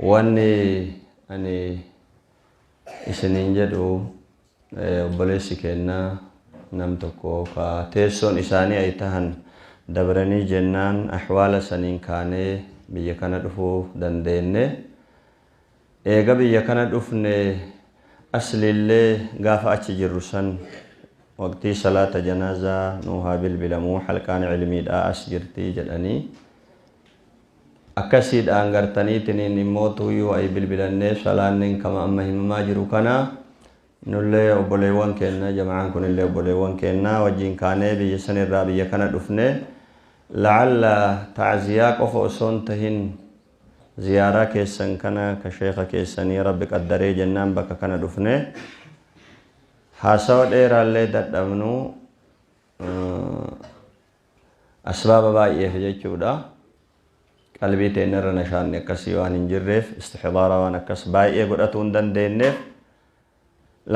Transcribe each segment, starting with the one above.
Wanni ani isiniin jedhu obboleessi keenna nam tokko ka teessoon isaanii ay tahan dabranii jennaan ahwaala saniin kaanee biyya kana dhufuu dandeenne. Eega biyya kana dhufne asliillee gaafa achi jirru san waqtii salaata janaazaa nuu haa bilbilamuu halqaan ilmiidhaa as jirti jedhanii akkasiidhaan gartaniitiniin immootuuyyuu ay bilbilannee salaannin kama amma himamaa jiru kana nullee obboleewwan keenna jama'aan kunillee obboleewwan keenna wajjiin kaanee biyya sanirraa biyya kana dhufne la'alla ta'ziyaa qofa osoo hin tahin Ziyaaraa keessan kana ka sheekha keessanii Rabbi qaddaree jennaan bakka kana dhufne. Haasawa dheeraallee dadhabnu asbaaba baay'eef jechuudha. Qalbii teennarra nashaanni akkasii waan hin jirreef istihdaara waan akkas baay'ee godhatuu hin dandeenyeef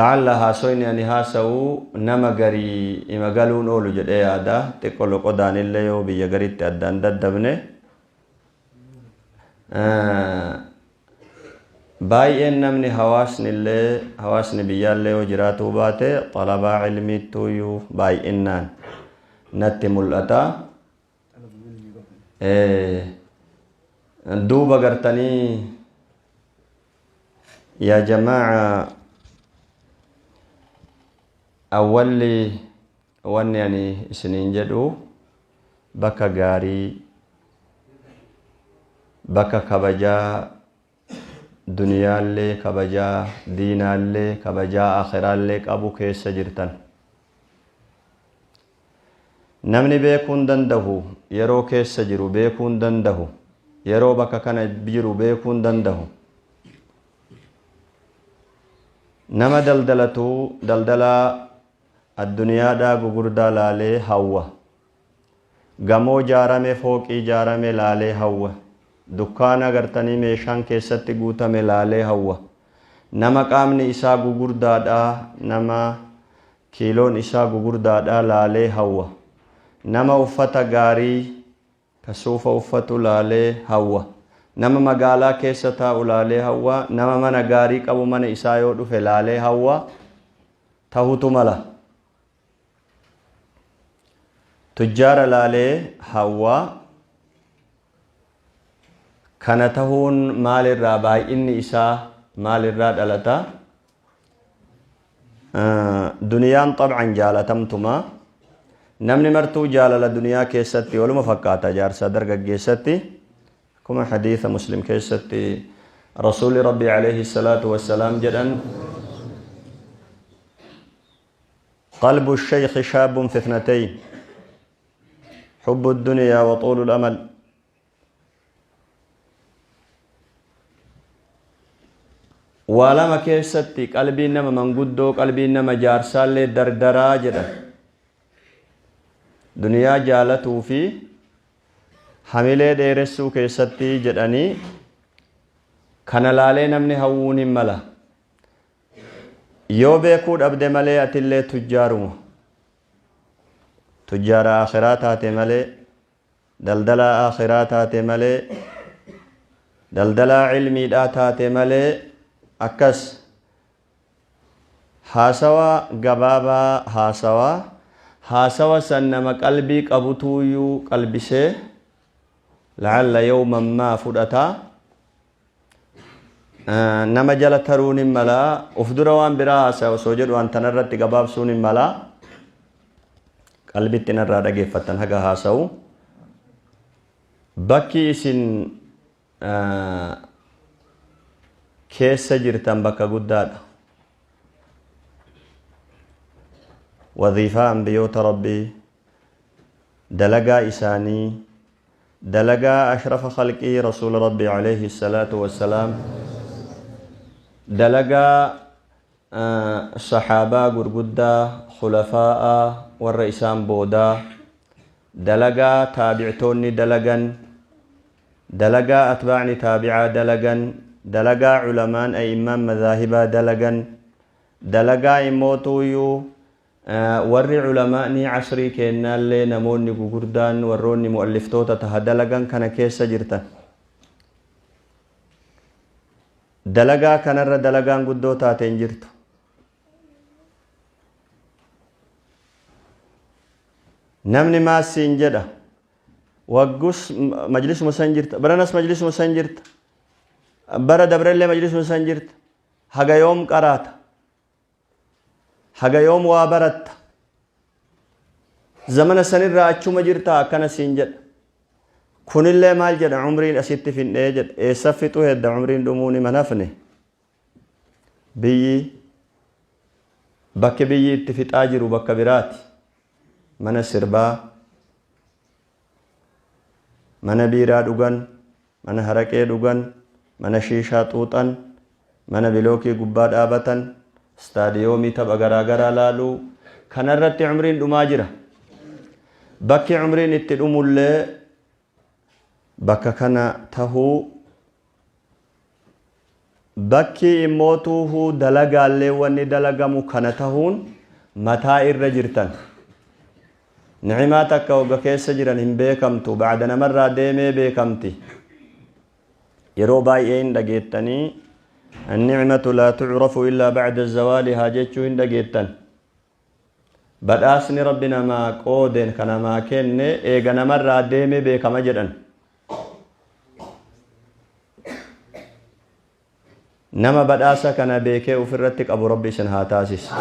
la'alla haasoyni ani haasawu nama garii ima galuun oolu jedhee yaada. Xiqqo loqodaanillee yoo biyya gariitti addaan daddabne Baay'een namni hawaasnillee hawaasni biyyaallee yoo jiraatuu baate xalabaa ilmiittuuyyuu baay'innaan natti mul'ata. Duuba gartanii yaa jamaa'a awwalli Wanni ani isiniin jedhu bakka gaarii, bakka kabajaa duniyaallee, kabajaa diinaallee, kabajaa aakhiraallee qabu keessa jirtan. Namni beekuu hin dandahu, yeroo keessa jiru beekuu hin dandahu, yeroo bakka kana jiru beekuu hin dandahu. Nama daldalatu daldalaa Adduniyaadhaa gugurdaa laalee hawwa. Gamoo jaarame, fooqii jaarame laalee hawwa. Dukkaana gartanii meeshaan keessatti guutame laalee hawwa. Nama qaamni isaa gugurdaadhaa, nama kiiloon isaa gugurdaadhaa laalee hawwa. Nama uffata gaarii ka suufa uffatu laalee hawwa. Nama magaalaa keessa taa'u laalee hawwa. Nama mana gaarii qabu mana isaa yoo dhufe laalee hawwa. Tahutu mala. Tujjaara laalee hawwa. Kana tahuun maalirraa baay'inni isaa maalirraa dhalata? Duniyaan xabcan jaalatamtuma. Namni martuu jaalala duniyaa keessatti waluma fakkaata jaarsaa dargaggeessatti. Akkuma hadiisa Muslim keessatti Rasuulli Rabbii alayhi salaatu wassalaam jedhan qalbu sheekhi shaabun fitnatayn hubbu duniyaa wa xuulul amal. Waa lama keessatti qalbiin nama manguddoo, qalbiin nama jaarsaallee dardaraa jedhan. Duniyaa jaalatuu fi hamilee dheeressuu keessatti jedhanii kana laalee namni hawwuun hin mala. Yoo beekuu dhabde malee atillee tujjaaruma. Tujjaara akhiraa taate malee Daldalaa aakhiraa taate malee, daldalaa ilmiidhaa taate malee akkas haasawa gabaabaa haasawa, haasawa san nama qalbii qabutuuyyuu qalbisee la'alla yawman maa fudhata. Nama jala taruun hin mala. Uf dura waan biraa haasaya osoo jedhu an tanarratti gabaabsuun hin mala. Qalbitti narraa dhageeffattan haga haasawu. Bakki isin keessa jirtan bakka guddaadha. Waziifaa ambiyoota Rabbii dalagaa isaanii Dalagaa ashrafa khalqii Rasuula Rabbii aleyhi salaatu wassalaam, dalagaa sahaabaa gurguddaa, khulafaa'aa, warra isaan boodaa, dalagaa taabictoonni dalagan, dalagaa atbaacni taabicaa dalagan, dalagaa culamaan a'immaan madhaahibaa dalagan, dalagaa immootuuyyuu Warri culamaa'ni asrii keennaallee namoonni gugurdaan warroonni mu'alliftoota taha dalagan kana keessa jirtan. Dalagaa kanarra dalagaan guddoo taate hin jirtu. Namni maasiin jedha, waggus majlisuma san jirta, baranas majlisuma san jirta, bara dabrellee majlisuma san jirta, haga yoom qaraata, haga yoom waa baratta, zamana sanirraa achuma jirta akkana siin jedha. Kunillee maal jedha? Umriin asitti fin'ee jedha. Eessa fixuu hedda? Umriin dhumuun hima nafne. Biyyi bakki biyyi itti fixaa jiru bakka biraati. Mana sirbaa, mana biiraa dhugan, mana haraqee dhugan, mana shiishaa xuuxan, mana bilookii gubbaa dhaabatan, istaadiyoomii tapha garaa garaa laaluu, kanarratti umriin dhumaa jira. Bakki umriin itti dhumullee bakka kana tahuu, bakki immoo tuuhuu dalagaallee wanni dalagamu kana tahuun mataa irra jirtan. Ni'imaa takka hogga keessa jiran hin beekamtu, ba'ada namarraa deemee beekamti. Yeroo baay'ee hin dhageettanii, "Anni'matu laa tu'rafu illaa ba'da zawaalihaa" jechuu hin dhageettan. Badhaasni Rabbi namaa qoodeen ka namaa kenne eega namarraa deemee beekama jedhan. Nama badhaasa kana beekee ofirratti qabu Rabbi isin haa taasisu.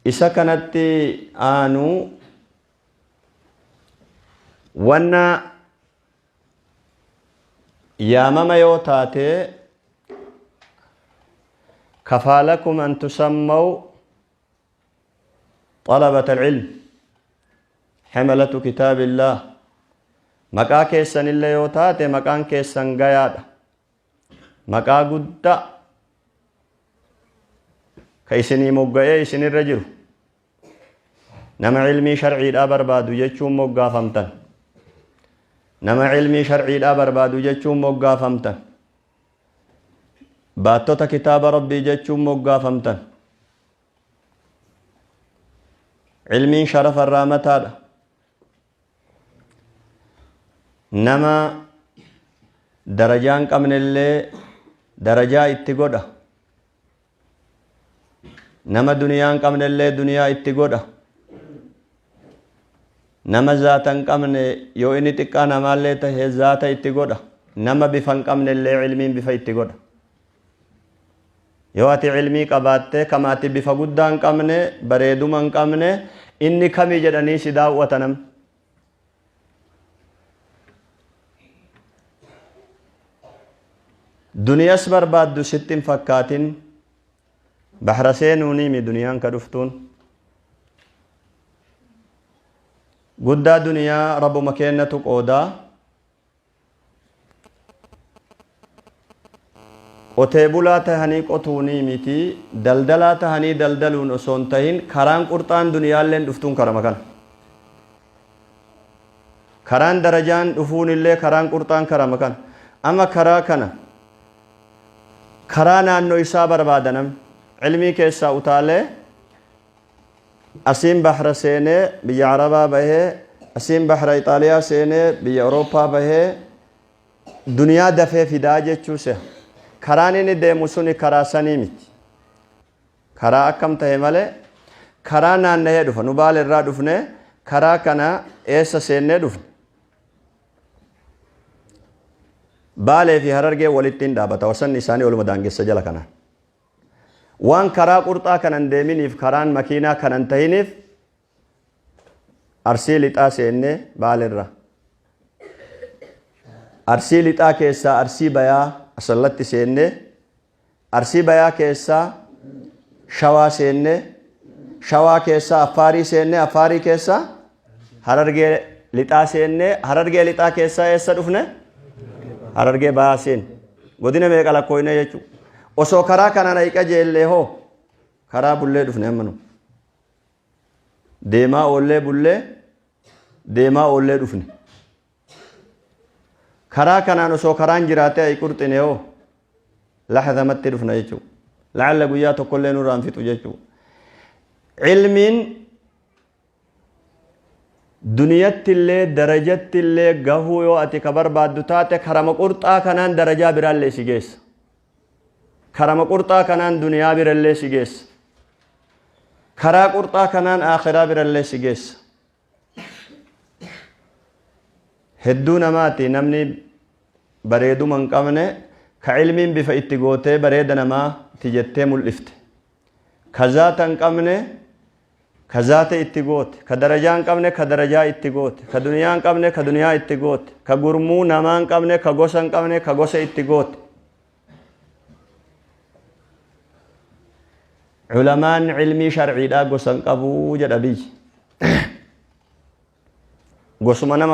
Isa kanatti aanu wanna yaamama yoo taate, kafaa lakum an tusammaw xalabata alilm, hamalatu kitaabillaah. Maqaa keessanillee yoo taate maqaan keessan gayaadha, maqaa guddaa ka isinii mogga'ee isinirra jiru. Nama ilmii sharciidhaa barbaadu jechuun moggaafamtan. Nama ilmii sharciidhaa barbaadu jechuun moggaafamtan. Baattota kitaaba Rabbii jechuun moggaafamtan. Ilmiin sharafa irraa mataadha. Nama darajaa hin qabnellee darajaa itti godha. Nama duniyaa hin qabnellee duniyaa itti godha. Nama zaata hin qabne, yoo inni xiqqaa namaallee tahe, zaata itti godha. Nama bifa hin qabnellee ilmiin bifa itti godha. Yoo ati ilmii qabaatte, kama ati bifa guddaa hin qabne, bareeduma hin qabne, inni kami jedhanii si daawwata namni. Duniyas barbaaddu sitti hin fakkaatin. Bahra seenuuniimi duniyaan ka dhuftuun. Guddaa duniyaa Rabbuma keennatu qoodaa. Qotee bulaa tahanii qotuunii miti, daldalaa tahanii daldaluun osoo hin tahin, karaan qurxaan duniyaalleen dhuftuun karama kana. Karaan darajaan dhufuunillee, karaan qurxaan karama kana. Amma karaa kana karaa naannoo isaa barbaada namni. Ilmii keessaa utaalee asiin bahra seenee biyya Arabaa bahee, asiin bahra Ixaaliyaa seenee biyya Awurooppaa bahee duniyaa dafee fidaa jechuu seha. Karaan inni deemu suni karaa sanii miti. Karaa akkam tahe malee karaa naannahee dhufa. Nu Baale irraa dhufne, karaa kana eessa seennee dhufne? Baalee fi Harargee walitti hin dhaabata. Wasanni isaanii waluma daangessa jala kanaan. Waan karaa qurxaa kanan deeminiif, karaan makiinaa kanan tahiniif, Arsii Lixaa seennee Baalerraa. Arsii Lixaa keessaa Arsii Bayaa Asallatti seennee, Arsii Bayaa keessaa Shawaa seennee, Shawaa keessaa Affaarii seennee, Affaarii keessaa Harargee Lixaa seennee, Harargee Lixaa keessaa eessa dhufne? Harargee Bahaa seenne. Godina meeqa lakkooyne jechuudha. Osoo karaa kanaan ayi qajeellee hoo? Karaa bullee dhufne amma nu. Deemaa oollee bullee, deemaa oollee dhufne. Karaa kanaan osoo karaan jiraatee ayi qurxine hoo? Lahadamatti dhufna jechuudha. La'alla guyyaa tokkollee nurraan fixu jechuudha. Ilmiin Duniyattillee darajattillee gahuu yoo ati ka barbaaddu taate, karama qurxaa kanaan darajaa biraallee si geessa. Karama qurxaa kanaan duniyaa birallee si geessa. Karaa qurxaa kanaan aakhiraa birallee si geessa. Hedduu namaati namni bareeduma hin qabne ka ilmiin bifa itti gootee bareeda namaa ti jettee mul'ifte. Ka zaata hin qabne ka zaata itti goote, ka darajaa hin qabne ka darajaa itti goote, ka duniyaa hin qabne ka duniyaa itti goote, ka gurmuu namaa hin qabne, ka gosa hin qabne ka gosa itti goote. Culamaan ilmii sharciidhaa gosa hin qabu jedha biyyi. Gosuma nama